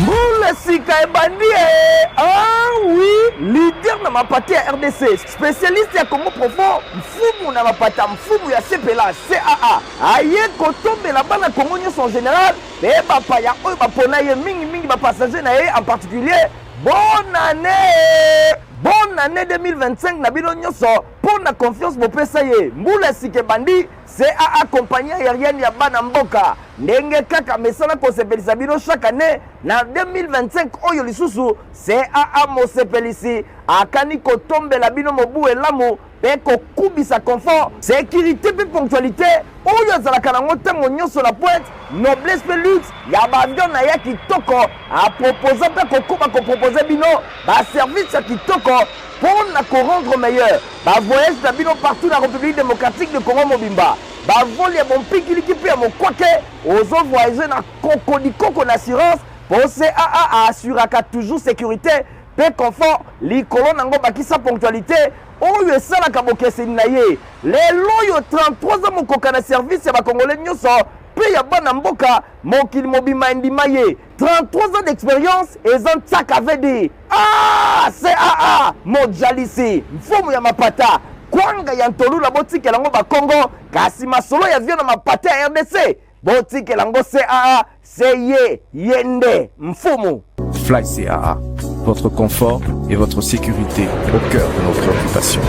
Mbula sika ebandi eh! Ah oui, leader na mapate ya RDC, spécialiste ya Congo profond, mfumu na mapata, mfumu ya CPLA, CAA. Aye kotombela bana Congo nyonso en général mpe bapaya oyo bapona ye mingimingi bapassager na ye en particulier. Bonne année! Bonne année 2025 na bino nyonso mpo na confiance bopesa ye. Mbula sika ebandi, CAA compagnie aérienne ya bana mboka. Ndenge kaka mesana kosepelisa bino chaque année na 2025 oyo lisusu CAA mosepelisi akani kotombela bino mobu elamu mpe kokubisa confort, securite mpe ponctualité oyo azalaka nango ntango nyonso na pointe, noblesse mpe luxe ya baavion na ya kitoko. Aproposa mpe akokoba kopropose bino baservice ya kitoko mpo na korendre meilleur bavoyage na bino partout na République démocratique de Congo mobimba. Bavole ya bompikiliki mpe ya mokwake, ozo voyage na kokodikoko na assurance mpo CAA aassuraka toujours sécurité mpe confort likolo nango bakisa ponctualité oyo esalaka bokeseni na ye. Lelo oyo 33 ans mokoka na service ya bakongole nyonso mpe ya bana mboka, mokili mobimba endima ye. 33 ans d'expérience eza ntsaka vd. Ah, CAA mojalisi mfumu ya mapata kwanga ya ntolula botikela yango bakongo, kasi masolo ya vio na mapata ya RDC botikela yango CAA se ye ye nde mfumu. Fly CAA, votre confort et votre sécurité au cœur de nos préoccupations.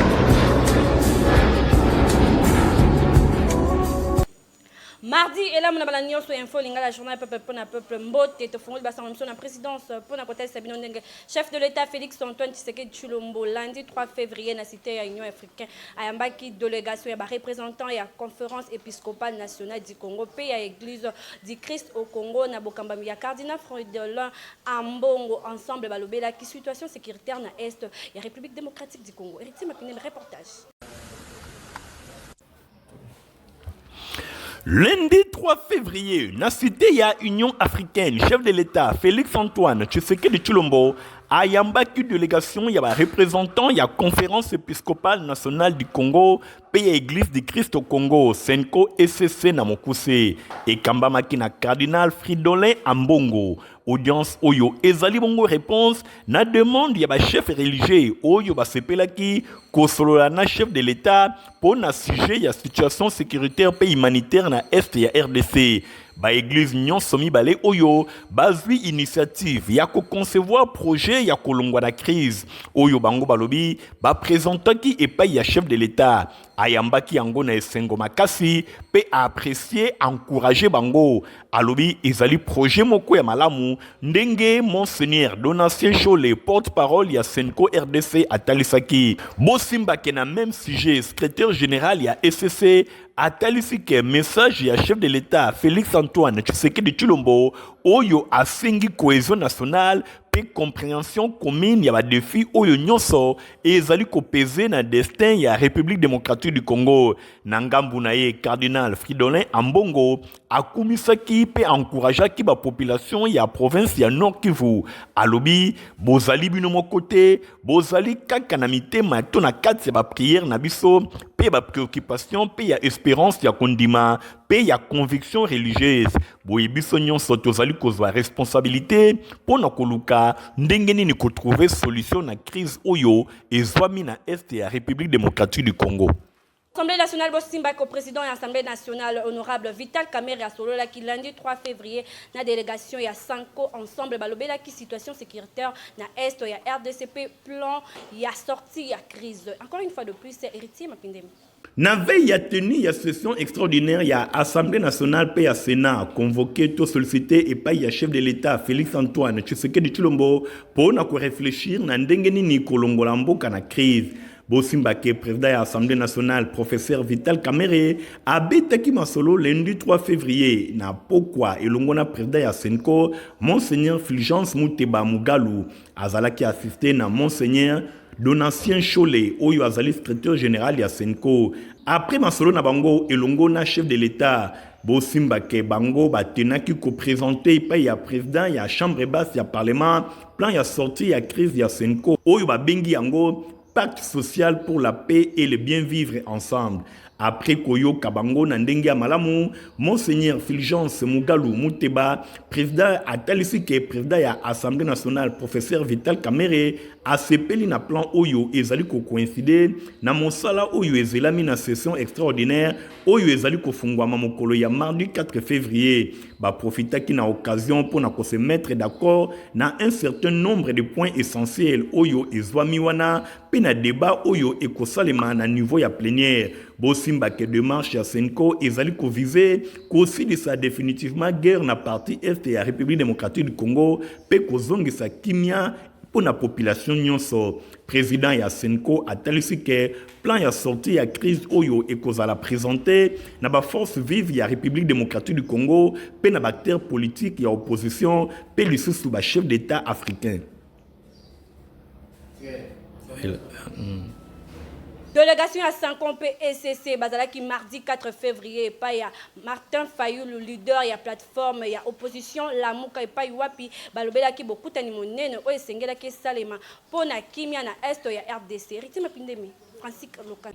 Mardi elamu na bala nyonso info lingala journal peuple pona peuple mbote tofongoli basango biso na présidence pona kotalisa bino ndenge chef de l'État Félix Antoine Tshisekedi Tshilombo lundi 3 février na cité ya Union africaine ayambaki délégation ya ba représentants ya conférence épiscopale nationale du Congo pe ya église du Christ au Congo na bokambami ya cardinal Fridolin Ambongo. Ensemble balobelaki situation sécuritaire na est ya République démocratique du Congo. Héritier Mapinel reportage. Lundi 3 février, na cité ya Union africaine, chef de l'État Félix Antoine Tshisekedi Tshilombo ayambaki délégation ya ba représentants ya Conférence épiscopale nationale du Congo mpe ya Église du Christ au Congo CENCO ECC na mokuse, ekambamaki na cardinal Fridolin Ambongo. Audience oyo ezali bongo réponse na demande ya ba chefs religieux oyo basepelaki kosolola na chef de l'État mpo na sujet ya situation sécuritaire mpe humanitaire na est ya RDC. Ba église nyonso mibale oyo bazwi initiative ya koconcevoir projet ya kolongwa na crise oyo bango balobi bapresentaki epai ya chef de l'État. Ayambaki yango na esengo makasi mpe a apprécier, encourager bango. Alobi ezali projet moko ya malamu ndenge Monseigneur Donatien Nshole, porte-parole ya CENCO RDC atalisaki. Bosimbake na même sujet, secrétaire général ya ECC atalisi ke message ya chef de l'État Félix Antoine Tshisekedi Tshilombo oyo asengi cohésion nationale mpe compréhension commune ya ba défis oyo nyonso ezali kopese na destin ya République démocratique du Congo. Na ngambu na ye, Cardinal Fridolin Ambongo akumisaki mpe encourageaki ba population ya province ya Nord Kivu. Alobi bozali bino moko te, bozali kaka na mitema to na kati ya ba prière na biso mpe ba préoccupation mpe ya espérance ya kondima mpe ya conviction religieuse. Boye biso nyonso tozali kozwa responsabilité mpo na koluka ndenge nini kotrouver solution na crise oyo ezwami na est ya République démocratique du Congo. Assemblée nationale bosimba ko président ya Assemblée nationale honorable Vital Kamerhe asololaki lundi 3 février na délégation ya Sanko ensemble balobelaki situation sécuritaire na est ya RDCP plan ya sortie ya crise. Encore une fois de plus Héritier Mapindemi. Na veille ya tenue ya session extraordinaire ya Assemblée nationale mpe ya Sénat convoqué to sollicité epai ya chef de l'État Félix Antoine Tshisekedi Tshilombo mpo na koreflechir na ndenge nini kolongola mboka na crise. Bosimba ke président ya Assemblée nationale professeur Vital Kamerhe abetaki masolo lundi 3 février na pokwa elongo na président ya CENCO Monseigneur Fulgence Muteba Mugalu. Azalaki assisté na Monseigneur Donatien Nshole oyo azali secrétaire général ya CENCO. Après masolo na bango elongo na chef de l'État, bosimba ke bango batenaki kopresente epai ya président ya chambre basse ya parlement plan ya sortie ya crise ya CENCO oyo babengi yango pacte social pour la paix et le bien vivre ensemble. Après koyoka bango na ndenge ya malamu, Monseigneur Fulgence Mugalu Muteba, président atalisi ke président ya Assemblée nationale professeur Vital Kamerhe asepeli na plan oyo ezali ko coïncider na mosala oyo ezelami na session extraordinaire oyo ezali kofungwama mokolo ya mardi 4 février. Baprofitaki na occasion mpo na ko se mettre d'accord na un certain nombre de points essentiels oyo ezwami wana mpe na debat oyo ekosalema na niveau ya plenière. Bosimba ke demarche ya CENCO ezali koviser kosilisa definitivement guerre na partie est ya République démocratique du Congo mpe kozongisa kimia mpo na population nyonso. Président ya CENCO atalisi ke plan ya sortie ya crise oyo ekozala présente na baforce vive ya République démocratique du Congo mpe na baacteur politique ya opposition mpe lisusu bachef d'État africain. Délégation ya CENCO mpe ECC bazalaki mardi 4 février epai ya Martin Fayulu, leader ya plateforme ya opposition Lamuka, epai wapi balobelaki bokutani monene oyo esengelaki esalema mpo na kimia na est ya RDC. Ritima Pindemi, Francis Lokan.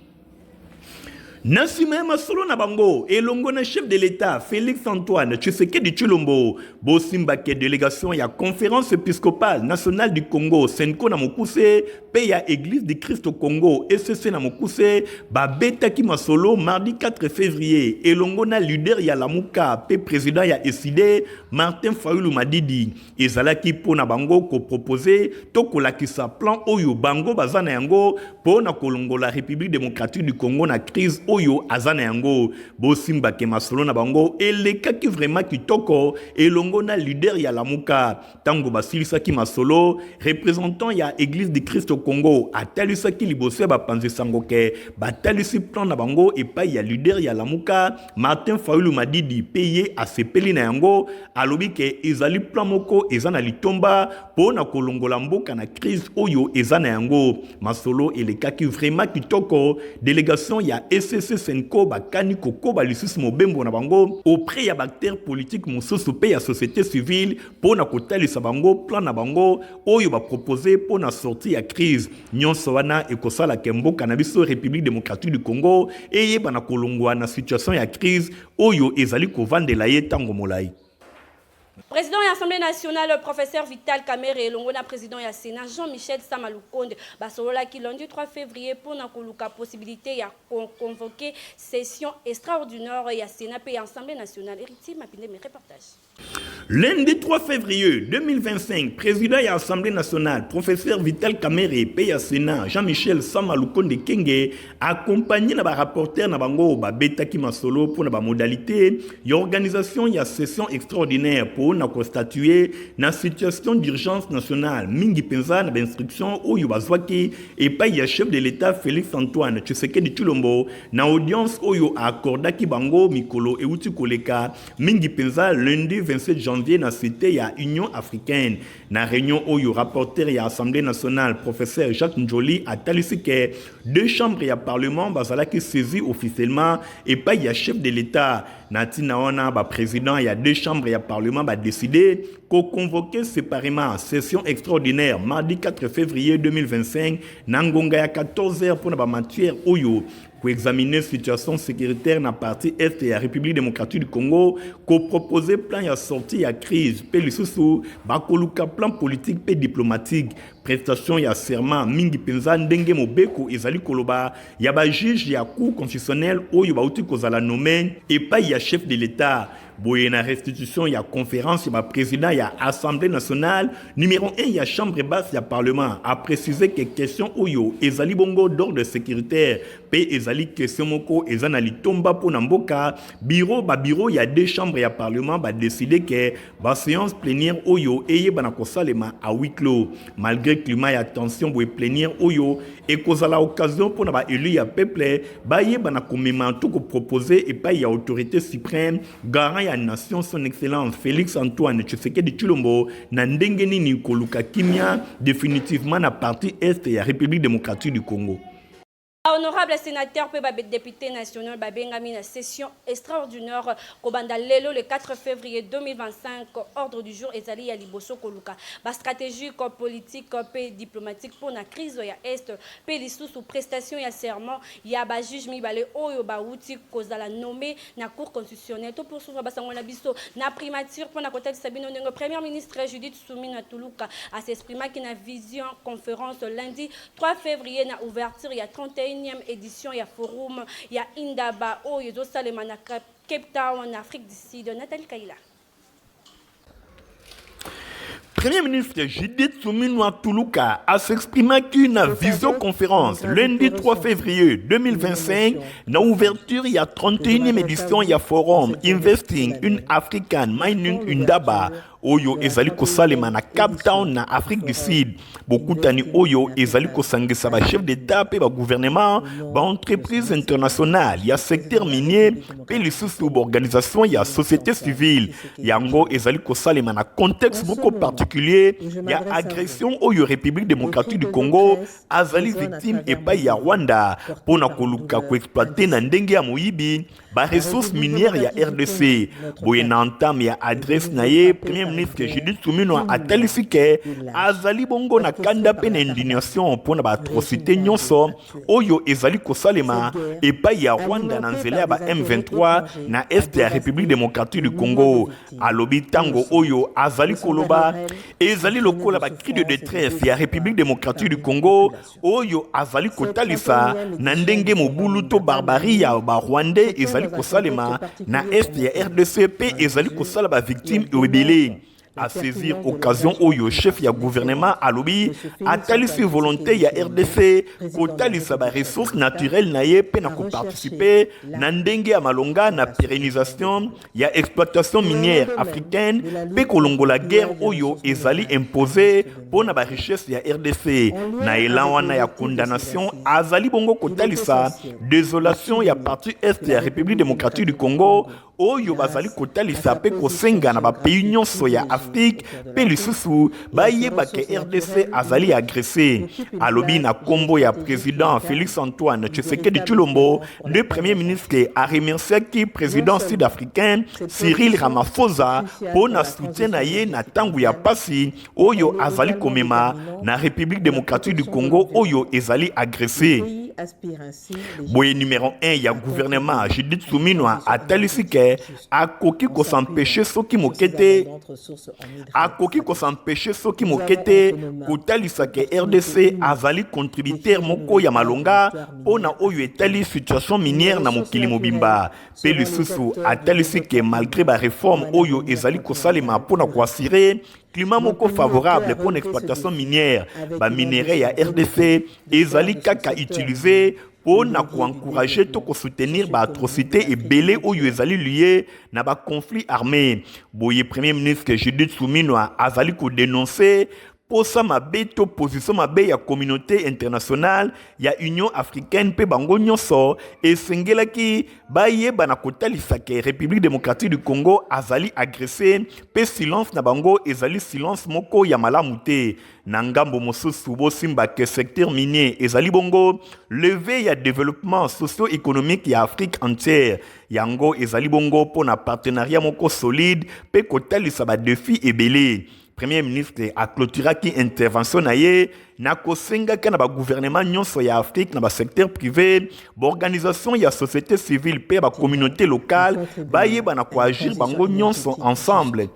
Na nsima ya masolo na bango elongo na chef de l'État Félix Antoine Tshisekedi Tshilombo, bosimbake délégation ya Conférence épiscopale nationale du Congo, CENCO na mokuse, mpe ya Église du Christ au Congo, ECC na mokuse, babetaki masolo mardi 4 février elongo na leader ya Lamuka mpe président ya ECiDé Martin Fayulu Madidi. Ezalaki mpo na bango koproposer to kolakisa plan oyo bango baza na yango mpo na kolongola République démocratique du Congo na crise oyo aza na yango. Bosimbake masolo na bango elekaki vraiment kitoko elongo na leader ya Lamuka. Ntango basilisaki masolo, représentant ya Église du Christ au Congo atalisaki liboso ya bapanzi sango ke batalisi plan na bango epai ya leader ya Lamuka Martin Fayulu Madidi, mpe ye asepeli na yango. Alobi ke ezali plan moko eza na litomba mpo na kolongola mboka na crise oyo eza na yango. Masolo elekaki vraiment kitoko. Délégation ya ECC CENCO bakani kokoba lisusu mobembo na bango auprès ya baacteur politique mosusu mpe ya société civile mpo na kotalisa bango plan na bango oyo bapropose mpo na sortie ya crise. Nyonso wana ekosalaka mboka na biso République démocratique du Congo eyeba na kolongwa na situation ya crise oyo ezali kovandela ye ntango molai. Président ya Assemblée nationale professeur Vital Kamerhe elongo na président ya Sénat Jean-Michel Sama Lukonde basololaki lundi 3 février mpona koluka possibilité ya convoquer session extraordinaire ya Sénat mpe ya Assemblée nationale. Héritier Mapindemi, reportage. Lundi 3 février 2025, président de l'Assemblée nationale, professeur Vital Kamerhe, mpe ya Sénat, Jean-Michel Sama Lukonde Kenge, accompagné na ba rapporteur na bango, babetaki masolo pour na ba modalité ya organisation ya session extraordinaire pour na statuer na situation d'urgence nationale, mingi penza na ba instruction oyo bazwaki epai ya chef de l'État Félix Antoine Tshisekedi Tshilombo na audience oyo accordaki bango mikolo euti koleka, mingi penza lundi 27 janvier na cité ya Union africaine. Na réunion oyo, rapporteur ya Assemblée nationale professeur Jacques Ndjoli atalisi ke deux chambres ya parlement bazalaki saisi officiellement epai ya chef de l'État. Na ntina wana, baprésident ya deux chambres ya parlement badécider koconvoquer séparément session extraordinaire mardi 4 février 2025 na ngonga ya 14 heures mpona bamatière oyo: koexaminer situation sécuritaire na partie est ya République démocratique du Congo, koproposer plan ya sortie ya crise, mpe lisusu bakoluka plan politique mpe diplomatique, prestation ya serment, mingi mpenza ndenge mobeko ezali koloba, ya bajuge ya Cour constitutionnelle oyo bauti kozala nommé epai ya chef de l'État. Boye na restitution ya conférence ya baprésident ya Assemblée nationale, numéro 1 ya chambre basse ya parlement a précisé ke question oyo ezali bongo d'ordre sécuritaire mpe ezali question moko eza na litomba mpo na mboka. Bureau babureau ya deux chambres ya parlement badécider ke baséance plénière oyo eyeba kosalema à huis clos malgré climat ya tension. Boye plénière oyo ekozala occasion mpo na baélu ya peuple bayeba na komema to koproposer epai ya autorité suprême, garant ya nation, Son Excellence Félix Antoine Tshisekedi Tshilombo, na ndenge nini koluka kimia définitivement na partie est ya République démocratique du Congo. Ba honorables senateurs mpe ba deputes nationaux babengami na session extraordinaire kobanda lelo le 4 février 2025. Ordre du jour ezali ya liboso koluka ba stratégies politique mpe diplomatique mpo na crise ya Est mpe lisusu prestation ya serment ya ba juges mibale oyo bawuti kozala nommé na Cour constitutionnelle. To poursuivre basango na biso na primature mpo na kotalisa bino ndenge Premier ministre Judith Suminwa Tuluka a s'exprimaki na vision conférence lundi 3 février na ouverture ya 31e édition ya forum ya Indaba oyo ezosalema na Cape Town na Afrique du Sud. Nathalie Kaila. Premier ministre Judith Suminwa Tuluka a s'exprimaki na visioconférence lundi 3 février 2025 na ouverture ya 31e édition ya forum Investing in African Mining Indaba oyo ezali kosalema na Cape Town na Afrique du Sud. Bokutani oyo ezali kosangisa ba chef d'État mpe ba gouvernement, ba entreprise internationale ya secteur minier mpe lisusu ba organisation ya société civile. Yango ezali kosalema na contexte moko particulier ya agression oyo République démocratique du Congo azali victime epai ya Rwanda mpo na koluka koexploite na ndenge ya moyibi ba ressources minières ya RDC. Boye na entame ya adresse na ye, Premier ministre Judith Suminwa atalisi ke azali bongo na kanda mpe na indignation mpo na ba atrocités nyonso oyo ezali kosalema epai ya Rwanda na nzela ya ba M23 na est ya République démocratique du Congo. Alobi ntango oyo azali koloba ezali lokola ba cris de détresse ya République démocratique du Congo oyo azali kotalisa na ndenge mobulu to barbarie ya ba Rwandais ezali kosalema na est ya RDC mpe ezali kosala ba victimes ebele. A saisir occasion oyo chef ya gouvernement alobi atalisi volonté ya RDC kotalisa ba ressources naturelles na ye mpe na koparticiper na ndenge ya malonga na pérennisation ya exploitation minière africaine mpe kolongola guerre oyo ezali impose mpo na ba richesse ya RDC. Na elan wana ya condamnation azali bongo kotalisa désolation ya partie est ya République démocratique du Congo oyo bazali kotalisa mpe kosenga na bapays nyonso ya Afrique mpe lisusu bayeba ke RDC azali agressé. Alobi na kombo ya président Félix Antoine Tshisekedi Tshilombo nde premier ministre aremerciaki président sud-africain Cyril Ramaphosa mpo na soutien na ye na ntango ya pasi oyo azali komema na République démocratique du Congo oyo ezali agressé. Boye numero 1 ya gouvernement Judith Suminwa atalisi ke akoki kos'empêcher soki moke te akoki kos'empêcher soki moke te kotalisa ke RDC azali contributeur moko ya malonga mpo na oyo etali situation minière na mokili mobimba. Mpe lisusu atalisi ke malgré ba réformes oyo ezali kosalema mpo na koassurer climat moko favorable mpo na exploitation minière, ba minerais ya RDC ezali kaka utiliser mpo na koencourager to kosoutenir ba atrocités ebele oyo ezali lié na ba conflits armés. Boye Premier ministre Judith Suminwa azali kodénoncer posa mabe to position mabe ya communauté internationale ya Union africaine mpe bango nyonso esengelaki bayeba na kotalisa ke République démocratique du Congo azali agressé mpe silence na bango ezali silence moko ya malamu te. Na ngambo mosusu bosimba ke secteur minier ezali bongo levier ya développement socio-économique ya Afrique entière. Yango ezali bongo mpo na partenariat moko solide mpe kotalisa ba défis ebele. Premier ministre aclôturaki intervention na ye na kosengaka na bagouvernement nyonso ya Afrique na basecteur privé, baorganisation ya société civile mpe ya bacommunauté locale bayeba na koagir bango nyonso ensemble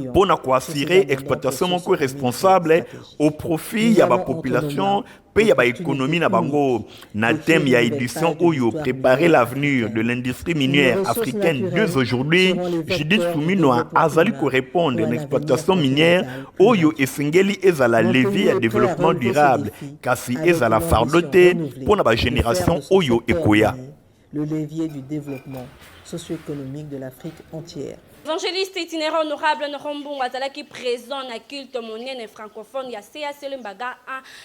mpo na koassurer exploitation moko responsable au profit ya bapopulation mpe ya baéconomie na bango. Na thème ya édition oyo, préparer l'avenir de l'industrie minière africaine dès aujourd'hui, Judith Suminwa azali korépondre na exploitation minière oyo esengeli ezala levier ya développement durable, kasi ezala fardeau te mpo na bagénération oyo ekoya. Le levier du développement socio-économique de l'Afrique entière. Évangéliste itinérant honorable Norombungu azalaki présent na culte monene francophone ya CAC Lembaga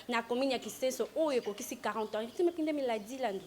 1 na commune ya Kisenso oyo ekokisi 40 ans. Tima pinde miladi landu.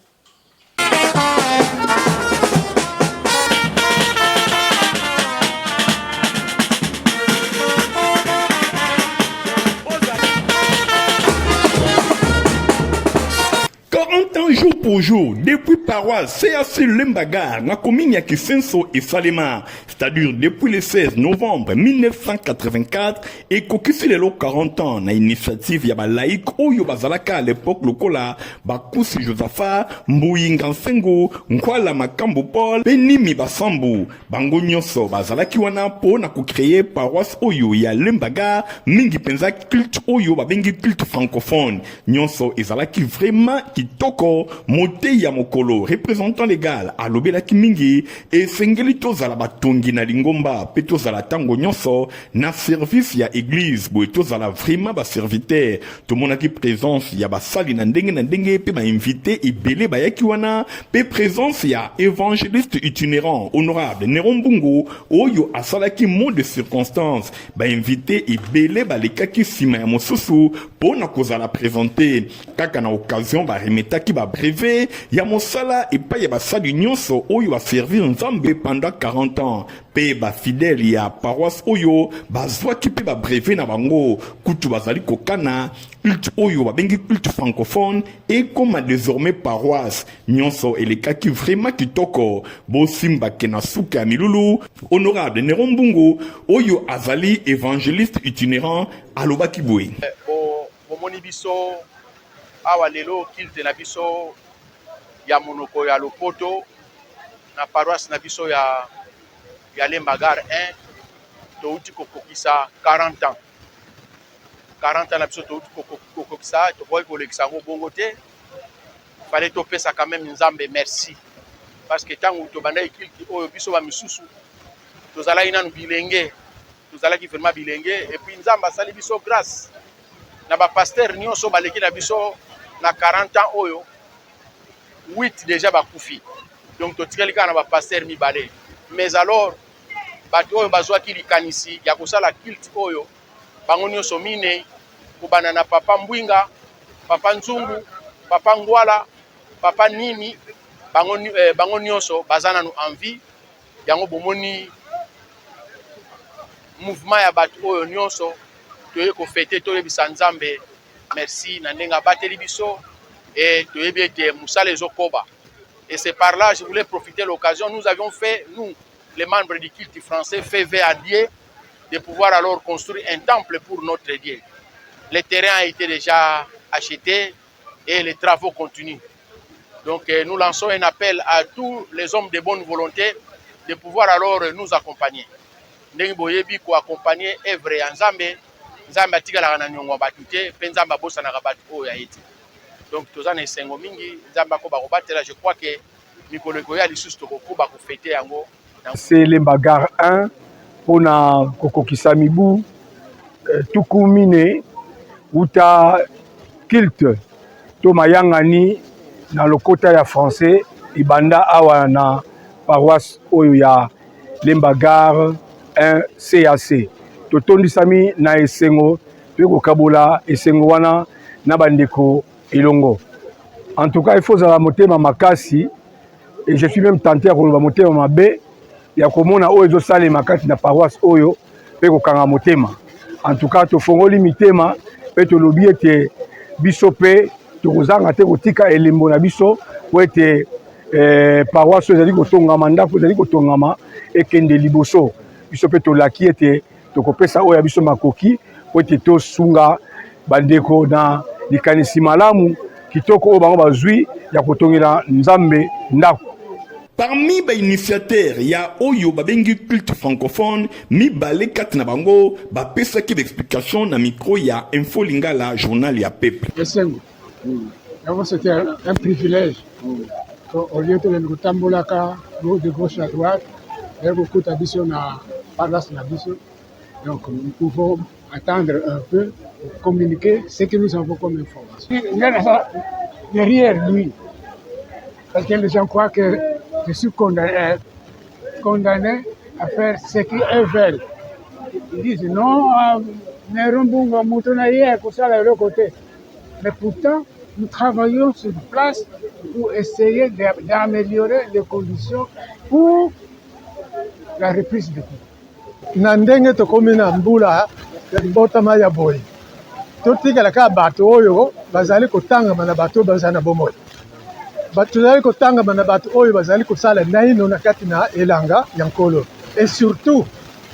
40 ans. pour jour depuis paroisse CAC Lemba Gare na commune ya Kisenso esalema, c'est-à-dire depuis le 16 novembre 1984, ekokisi lelo 40 ans na initiative ya ba laïcs oyo bazalaka à l'époque lokola Bakusi Josaphat, Mbuyinga Nsengo, Nkwala Makambo Paul pe Nimi Basambu. Bango nyonso bazalaki wana mpo na kocreye paroisse oyo ya Lemba Gare, mingi mpenza culte oyo babengi culte francophone. Nyonso ezalaki vraiment kitoko. Moteyi ya mokolo, representant legal, alobelaki mingi esengeli tozala batongi na lingomba mpe tozala ntango nyonso na service ya eglise, boye tozala vraiment baserviteur. Tomonaki présence ya basali na ndenge na ndenge mpe bainvité ebele bayaki wana, mpe présence ya évangéliste itinérant honorable Nero Mbungu oyo asalaki mot de circonstance. Bainvité ebele balekaki nsima ya mosusu mpo na kozala présente. Kaka na occasion baremetaki babrevet ya mosala epai ya basali nyonso oyo baservir Nzambe pendant 40 ans, mpe bafidèle ya paroisse oyo bazwaki mpe babrevet na bango. Kutu bazali kokana culte oyo babengi culte francophone ekóma désormais paroisse. Nyonso elekaki vraiment kitoko. Bosimbake na suka ya milulu, honorable Nero Mbungu oyo azali évangéliste itinérant alobaki boye: Bomoni biso awa lelo, culte na biso ya monoko ya lopoto na paroisse na biso ya Lemba Gare 1. Touti kokokisa 40 ans, 40 ans na biso touti kokokisa. Tokoki kolekisa yango bongo te, fallait topesa quand même Nzambe merci, parce que ntango tobandaki culte oyo, biso bamisusu tozalaki nanu bilenge, tozalaki vraiment bilenge. Et puis Nzambe asali biso grâce na bapasteur nyonso baleki na biso na 40 ans oyo, 8 déjà bakufi, donc totikali kaka na bapasteur mibale. Mais alors bato oyo bazwaki likanisi ya kosala culte oyo, bango nyonso minei, kobanda na papa Mbwinga, papa Nzungu, papa Ngwala, papa Nini, bango nyonso baza nanu en vie. Yango bomoni mouvement ya bato oyo nyonso toye kofêter, toyebisa Nzambe merci na ndenge abateli biso e toyebi ete mosala ezokoba. Et c'est par là je voulais profiter l'occasion. Nous avions fait, nous les membres du culte français, fait vœu à Dieu de pouvoir alors construire un temple pour notre Dieu. Le terrain a été déjà acheté et les travaux continuent. Donc nous lançons un appel à tous les hommes de bonne volonté de pouvoir alors nous accompagner. Ndenge boyebi, koaccompagner œuvre ya Nzambe, Nzambe atikalaka na niongo ya bato te, mpe Nzambe abosanaka bato oyo ya ye te. Donc toza na esengo mingi, Nzambe akoba kobatela. Je crois que mikolo ekoya lisusu tokokoba kofêter yango. C'est Lemba Gare 1 mpona kokokisa mibu 40 uta culte to mayangani na lokota ya français ebanda awa na paroisse oyo ya Lemba Gare 1 CAC. Totondisami na esengo, toyei kokabola esengo wana na bandeko elongo. En tout cas, il faut ozala motema makasi, et je suis même tenté ya koloba motema mabe, ya komona oyo ezosalema kati na paroisse oyo mpe kokanga motema. En tout cas, tofongoli mitema mpe tolobi ete biso mpe tokozanga te kotika elembo na biso po ete paroisse oyo ezali kotongama, ndako ezali kotongama, ekende liboso. Biso mpe tolaki ete tokopesa oyo ya biso makoki po ete tosunga bandeko na likanisi malamu kitoko oyo bango bazwi ya kotongela Nzambe ndako. Parmi bainitiateur ya oyo babengi culte francophone, mibale kati na bango bapesaki baexplication na micro ya Info Lingala, journal ya peuple. Esengo yango, c'était un privilège. Au lieu tolende kotambolaka de gauche à droite, baye kokuta biso na paroisse na biso. Donc nous pouvons attendre un peu pour communiquer ce que nous avons comme information. Derrière lui, parce que les gens croient que je suis condamné à faire ce qu'ils veulent. Ils disent non, Nero Mbunga, moto na ye akosala eloko te. Mais pourtant, nous travaillons sur place pour essayer d'améliorer les conditions pour la reprise du cours. Na ndenge tokomi na mbula ya mbotama ya boye, totikala kaka bato oyo bazali kotangama na bato oyo bazali na bomoi. Tozali kotangama na bato oyo bazali kosala naino na kati na elanga ya Nkolo. Et surtout,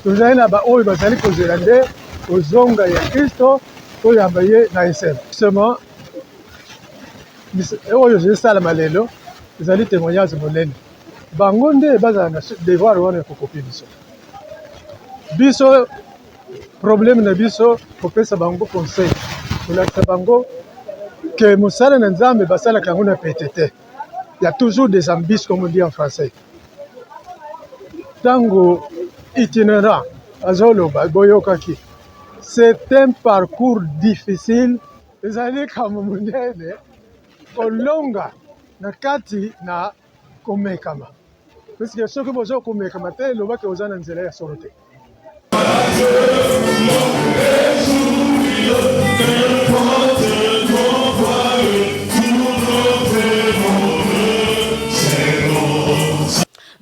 tozali na baoyo bazali kozela nde kozonga ya Kristo toyamba ye na esengo. Seulement, oyo ezosalama lelo ezali témoignage monene. Bango nde bazala na devoir wana ya kokopi biso. Biso problème na biso kopesa bango conseil, kolakisa bango que mosala na Nzambe basalaka yango na pete te. Il y a toujours des embûches comme on dit en français. Tango itinérant azoloba boyokaki, c'est un parcours difficile, ezali likambo monene kolonga na kati na komekama. Puisque soki bozo komekama te, elobaki oza na nzela ya solo te.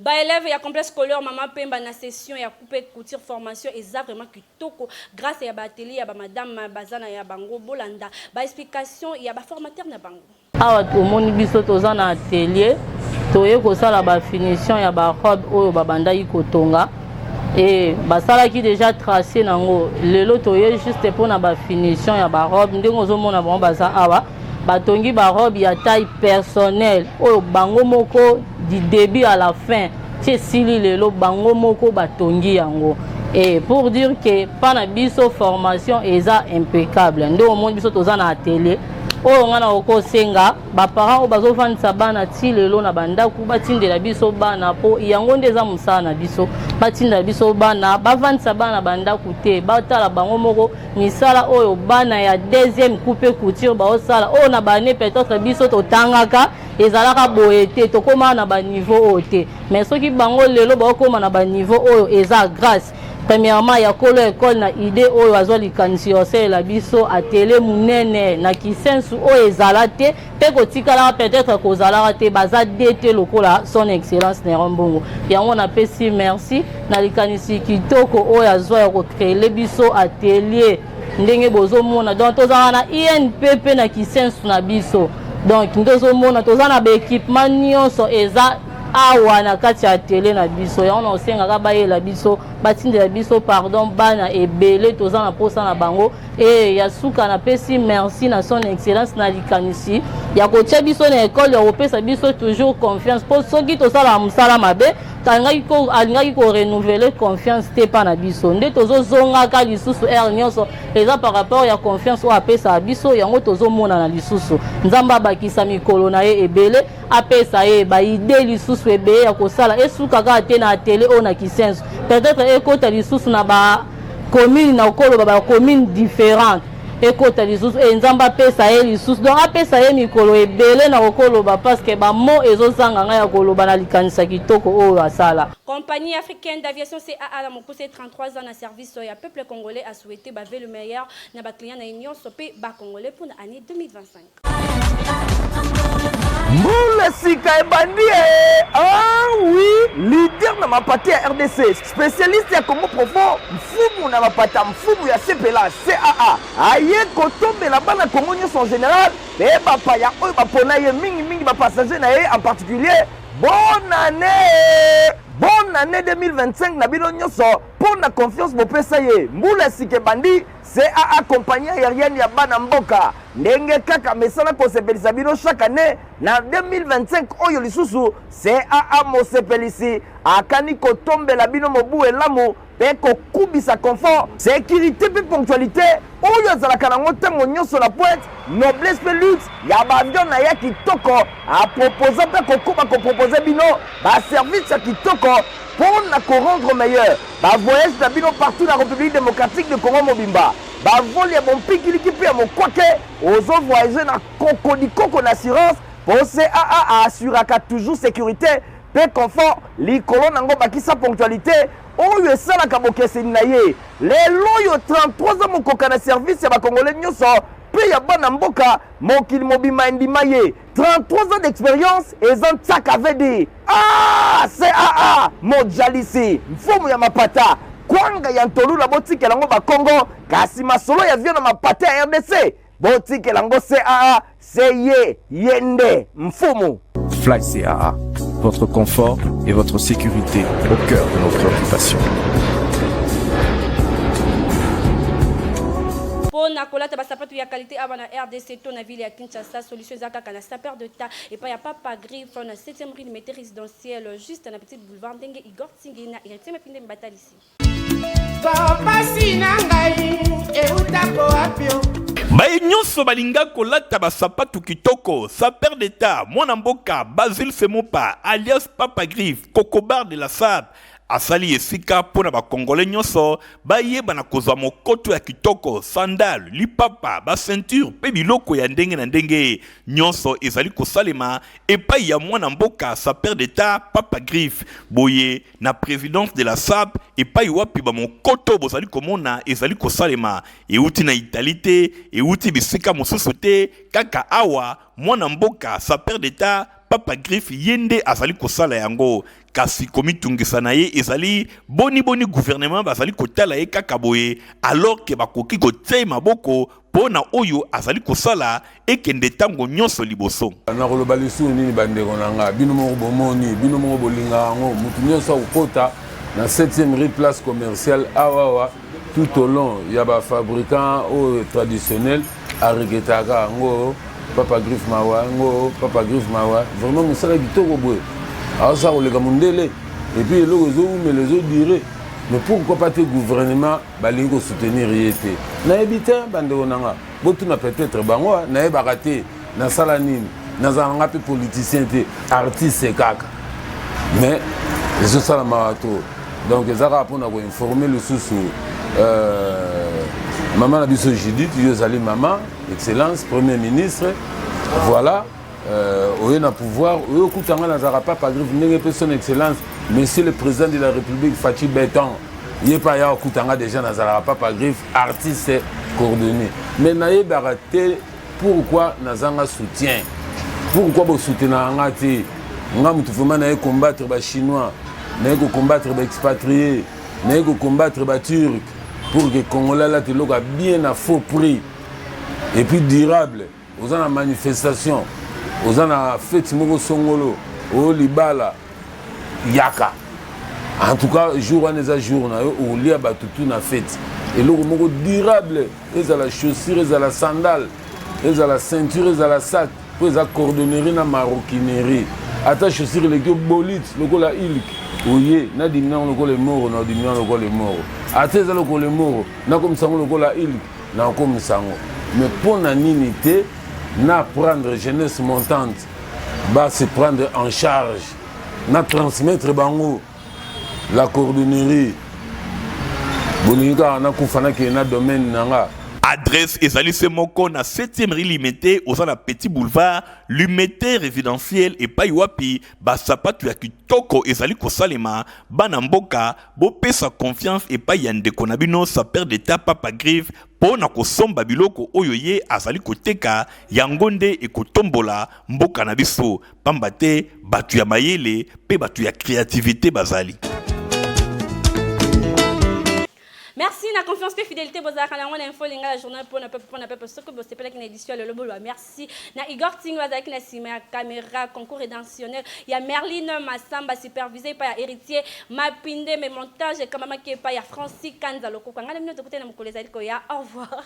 Ba élèves ya complexe scolaire Mama Pemba na session ya coupe couture formation eza vraiment kitoko grâce ya ba atelier ya ba madame baza na ya bango bolanda ba explication ya ba formateur na bango. Awa omoni biso toza na atelier toye kosala ba finition ya ba robe oyo babandaki kotonga e basalaki deja trace nango lelo toye juste mpona ba finition ya ba robe ndenge ozomona bango baza awa batongi ba robe ya taille personnelle oyo bango moko du début à la fin ti esili lelo bango moko batongi yango et pour dire que mpa na biso formation eza impeccable nde omoni biso toza na atelier oyo ngai nakoki kosenga baparent oyo bazofandisa bana ti lelo na bandako batindela biso bana mpo yango nde eza mosala na biso batindela biso bana bafandisa bana bandako te batala bango moko misala oyo bana ya deuxième coupe couture baosala oyo na bane peut-être biso totangaka ezalaka boye te tokomaka na baniveau oyo te mais soki bango lelo baokóma na baniveau oyo eza grâce Premièrement ya kolo ecole na idee oyo azwa likanisi ya kosalela biso atelier munene na Kisensu oyo ezala te pe kotikalaka peut-être kozalaka te baza de te lokola son excellence Neron Mbongo yango napesi merci na likanisi kitoko oyo azwa ya kocreele biso atelier ndenge bozomona donc tozalaka na INP pe na Kisensu na biso donc nde ozomona toza na ba equipement nyonso eza awa na kati ya atelier na biso yango na osengaka bayela biso batindela biso pardon bana ebele toza na posa na bango e ya suka napesi merci na son excellence na likanisi ya kotia biso na ekole ya kopesa biso toujours confiance mpo soki tosalaka mosala mabe alingaki korenouvele confiance te mpa na biso nde tozozongaka lisusu heure nyonso eza par rapport ya confiance oyo apesaka biso yango tozomonana lisusu nzambe abakisa mikolo na ye ebele apesa ye ba idee lisusu ebele ya kosala esuka kaka te na atelier oyo na Kisenso peut-être ekota lisusu na ba commune na koloba ba commune différente ekota lisusu e nzambe apesa ye lisusu donc apesa ye mikolo ebele na kokoloba parce que ba mots ezozanga ngai ya koloba na likanisa kitoko oyo asala. Compagnie africaine d'aviation CAA na mokuse 33 ans na service ya peuple congolais a souhaite ba vœux le meilleur na ba clients na ye nionso pe ba congolais pona annee 2025. Mbula sika ebandi eh! Ah oui, leader na mapate ya RDC, spécialiste ya Congo profond, mfumu na mapata, mfumu ya CPLA, CAA. Aye kotombela bana Congo nyonso en général, pe bapaya oyo bapona ye mingi mingi ba passagers na ye en particulier. Bonne année! Bonne année 2025 na bino nyonso mpo na confiance bopesa ye. Mbula sika ebandi, CAA compagnie aérienne ya bana mboka ndenge kaka mesana kosepelisa bino chaque année na 2025 oyo lisusu CAA mosepelisi akani kotombela bino mobu elamu mpe kokubisa confort sécurité mpe ponctualité oyo azalaka nango ntango nyonso na pointe noblesse mpe luxe ya baavion na ya kitoko aproposa mpe kokoba kopropose bino baservice ya kitoko mpo na korendre meilleur bavoyage na bino partout na république démocratique de congo mobimba bavole ya bompikiliki mpe ya mokwake ozo voyage na kokodikoko na assurance mpo caa aassuraka toujours sécurité mpe confort likolo nango bakisa ponctualité oyo esalaka bokeseni na ye lelo oyo 33 ans mokoka na service ya bakongole nyonso mpe ya bana mboka mokili mobimba endima ye 33 ans d'expérience eza ntsaka vd ah caa mojalisi mfumu ya mapata kwanga ya ntolula botikela yango bakongo kasi masolo ya vio na mapata ya rdc botikela yango caa se ye ye nde mfumu. Fly CAA, votre confort et votre sécurité au cœur de nos préoccupations. mpo na kolata basapatu ya qualité awa na rdc to na ville ya kinshasa solution eza kaka na sapeur de ta epai ya papa griffe na 7e rue limete résidentielle juste na petite boulevard ndenge igor tsingi na héritier mapinde batalisi Pasi na ngai eutako wapi o? Baye nyonso balinga kolata basapatu kitoko, sapeur d'etat, mwana mboka Basile Semopa alias Papa Griffe, Kokobar de la Sape, asali esika mpo na bakongole nyonso bayeba na kozwa mokoto ya kitoko, sandale, lipapa, ba ceinture mpe biloko ya ndenge na ndenge. Nyonso ezali kosalema epai ya mwana mboka sapeur d'etat Papa Griffe. Boye na presidence de la sap epai wapi ba mokoto bozali komona ezali kosalema euti na Italie te, euti bisika mosusu te, kaka awa mwana mboka sapeur d'etat Papa Griffe ye nde azali kosala yango. Kasi komitungisa na ye ezali boni boni gouvernement bazali kotala ye kaka boye alors que bakoki kotia ye maboko mpo na oyo azali kosala ekende ntango nyonso liboso. Nakoloba lisusu nini bandeko na nga? Bino moko bomoni, bino moko bolingaka yango. Moto nyonso akokota na 7e rue place commerciale awawa tout au long ya bafabricant oyo traditionnel aregretaka yango papa griffe mawa yango papa griffe mawa vraiment mosala kitoko boye aosala koleka mondele epuis eloko ezowumela ezodure mais pourquoi pas te gouvernement balingi ko soutenir ye te nayebi te bandeko na nga botuna peut-être bango nayebaka te nasala nini nazala nga mpe politicien te artiste kaka mais ezosala mawa to donc eza kaka mpona koinforme lisusu euh, mama na biso judith yo ozali mama excellence premier ministre voilà euh, oye na pouvoir oye okuta nga nazalaka papa griffe ndenge mpe son excellence monsieur le président de la république faci beton ye mpe aya okuta nga déjà nazalaka papa griffe artiste coordonné mais nayebaka te pourquoi nazanga soutien pourquoi bosoutenaka nga te nga motu vraiment naye combattre bachinois naye kocombattre baexpatrie naye kocombattre baturc pour que congolais alata eloko ya bien na faux prix et puis durable oza na manifestation oza na feti moko songolo oyo libala yaka en tout cas jour wana eza jour na yo okolia bato tu na feti eloko moko durable ezala chaussure ezala sandale ezala ceinture ezala sac mpo eza cordonnerie na maroquinerie ata chaussure eleki yo bolite lokola ilk oye nadimi nango lokola emoro na odimi nango lokola emoro ata eza lokola emoro nakomisa yango lokola ilk nakokomisa yango mais mpo na nini te na prendre jeunesse montante ba se prendre en charge na transmettre bango la cordonnerie bolingi kaka nakufa nakende na domaine na nga Adresse ezali se moko na 7e rue Limete oza na Petit Boulevard Limete résidentiel epai wapi basapatu ya kitoko ezali kosalema bana mboka Bopesa confiance epai ya ndeko na bino sapeur d'etat Papa Griffe mpo na kosomba biloko oyo ye azali koteka, yango nde ekotombola mboka na biso, pamba te bato ya mayele mpe bato ya creativite bazali. Merci na confiance pe fidélité bozalaka na yango na info lingala journal pona peuple pona peuple soki bosepelaki na édition ya lelo boloba merci na Igor Tingo azalaki na sima ya camera concours rédactionnel ya Merline Massamba supervisé epai ya Héritier Mapinde mais montage ekamamaki epai ya Francis Kanza Lokoko ngai na bino tokutani na mokolo ezali koya au revoir.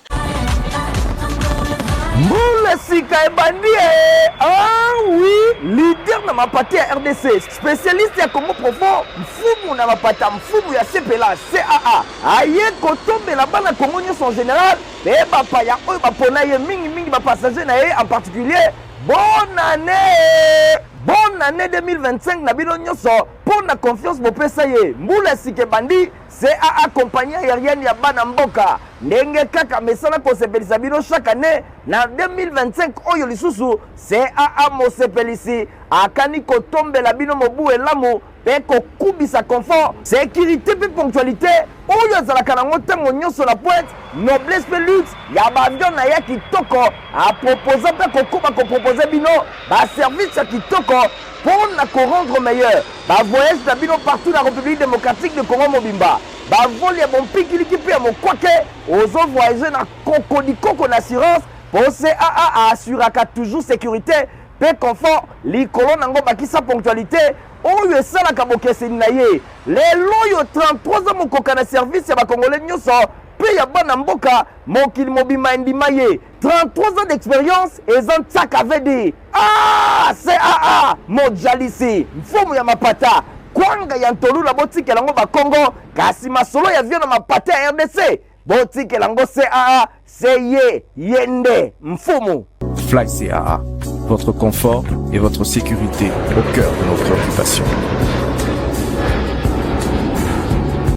Mbula sika ebandi eh! Ah oui, leader na mapate ya RDC, spécialiste ya Congo profond, mfumu na mapata, mfumu ya CPLA, CAA, aye kotombela bana Congo nyonso en général mpe bapaya oyo bapona ye mingimingi bapassager na ye en particulier. Bonne année! Bonne année 2025 na bino nyonso mpo na confiance bopesa ye. Mbula ya sika ebandi, CAA compagnie aérienne ya bana mboka ndenge kaka mesana kosepelisa bino chaque année na 2025 oyo lisusu CAA mosepelisi akani kotombela bino mobu elamu mpe kokubisa confort, securite mpe ponctualite oyo azalaka nango ntango nyonso na pointe, noblesse mpe luxe ya ba avion na ya kitoko. Aproposa mpe akokoba kopropose bino ba service ya kitoko mpo na ko rendre meilleur ba voyage na bino partout na Republique democratique du Congo mobimba. Ba vol ya bompikiliki mpe ya mokwake, ozo voyager na kokodikoko na assurance mpo CAA a assuraka toujours securite. mpe confort likolo nango bakisa ponctualité oyo esalaka bokeseni na ye. Lelo oyo 33 ans mokoka na service ya bakongole nyonso mpe ya bana mboka, mokili mobimba endima ye. 33 ans d'expérience eza ntsaka vd ah, caa mojalisi mfumu ya mapata kwanga ya ntolula botikela yango bakongo, kasi masolo ya vio na mapata ya rdc botikela yango caa se ye ye nde mfumu. Fly CAA, votre confort et votre sécurité au cœur de nos préoccupations.